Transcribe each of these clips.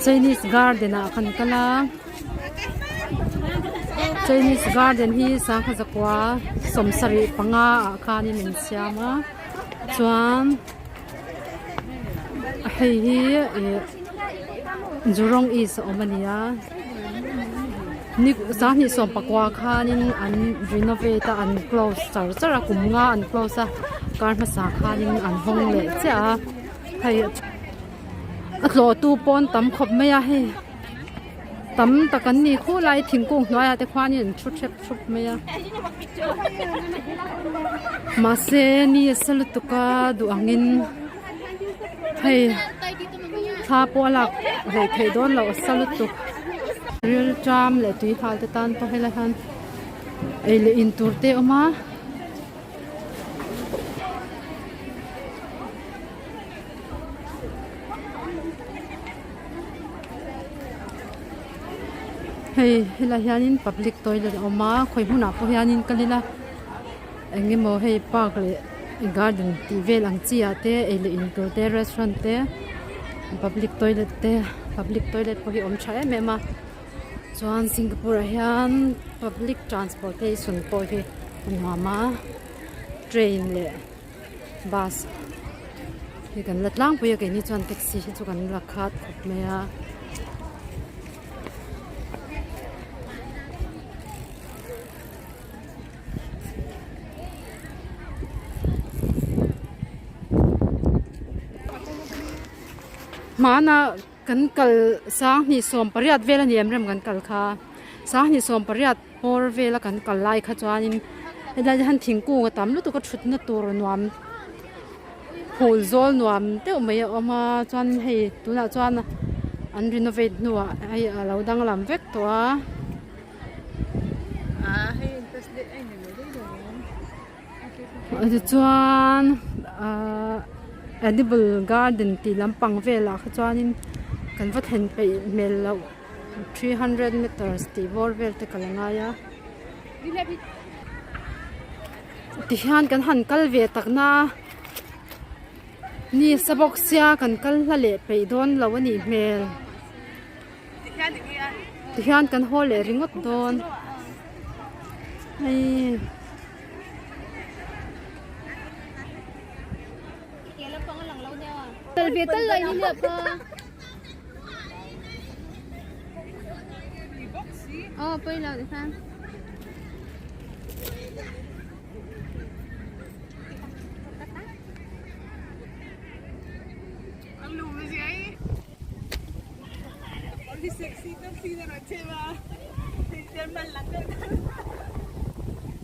Chinese garden ah kan kal a Chinese garden hi sangha zakua sawmsarih panga ah khanin an siam a chuan hei hi ih Jurong East a awm a ni a ni sanghnih sawm pakua khanin an renovate a an close char char a kum nga an close a kar hmasa khanin an hawng leh chiah a hei a tlawh tu pawn tam khawp mai a hei tam tak an ni khulai thingkung hnuaiah te khuanin an thu thep thup mai a mahse ni a sa lutuk a duh angin hei thla pawh a lak hleih theih dawn loh a sa lutuk rilṭam leh tui hal te tan pawh helai hian ei leh in tur te a awm a. Hei helai hianin public toilet a awm a khawi hmunah pawh hianin kal ila eng emaw hei park leh garden tih vel ang chi ah te ei leh in tur te restaurant te public toilet te public toilet pawh hi a awm tha em em a chuan Singapore ah hian public transportation pawh hi a nuam a train leh bus hi kan la tlangpui a keini chuan taxi hi chu kan la khat khawp mai a. Hmana kan kal sanghnih sawm pariat vel a ni em rem kan kal kha sanghnih sawm pariat hmawr vela kan kal lai kha chuanin helai hian thingkung a tam lutuk a thutna tur nuam phul zawl nuam deuh mai a awm a chuan hei tunah chuan an renovate hnuah hei a lo danglam vek tawh a. Tichuan ahh edible garden tih lampang velah kha chuanin kan va thlen peih hmel loh 300 meters tih bawr vel te ka la ngai a tihian kan han kal ve tak na ni sa bawk sia kan kal hla leh peih dawn lo a nih hmel tihian kan haw leh ringawt dawn hei.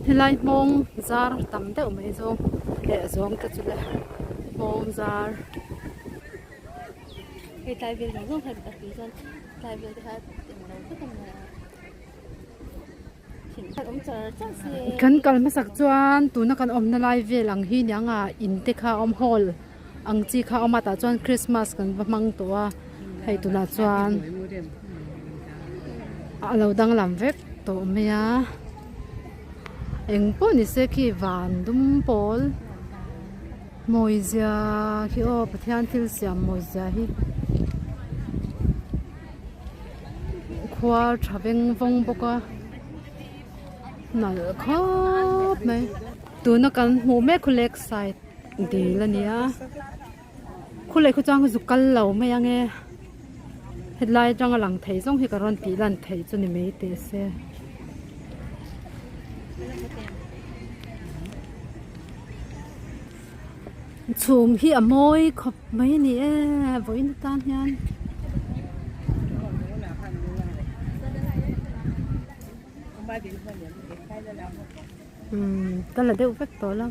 Helai hmawng zar tam deuh mai zawng leh zawng te chu le hmawng zar. Hei tlai vel zawng zawng kha a tui chuan tlai vel te kha englo vek a ni a thing kha awm char char se. Kan kal hmasak chuan tuna kan awmna lai vel ang hi nia nga in te kha a awm hall ang chi kha a awm a tah chuan Christmas kan va hmang tawh a hei tunah chuan a lo danglam vek tawh mai a engpawh ni se khi van dum pawl. Mawizia khi aw Pathian thil siam mawizia hi khua tha veng vawng bawk a nalh khawp mai tuna kan hmuh mek khu lake side dil a ni a khu leh khu chuan ka zu kal lo mai ang e hetlai atanga lang thei zawng hi ka rawn tih lan theih chu ni mai teh se. Chhum hi a mawi khawp mai a ni e vawiin atan hian. Umm ka la deuh vek tawh lo.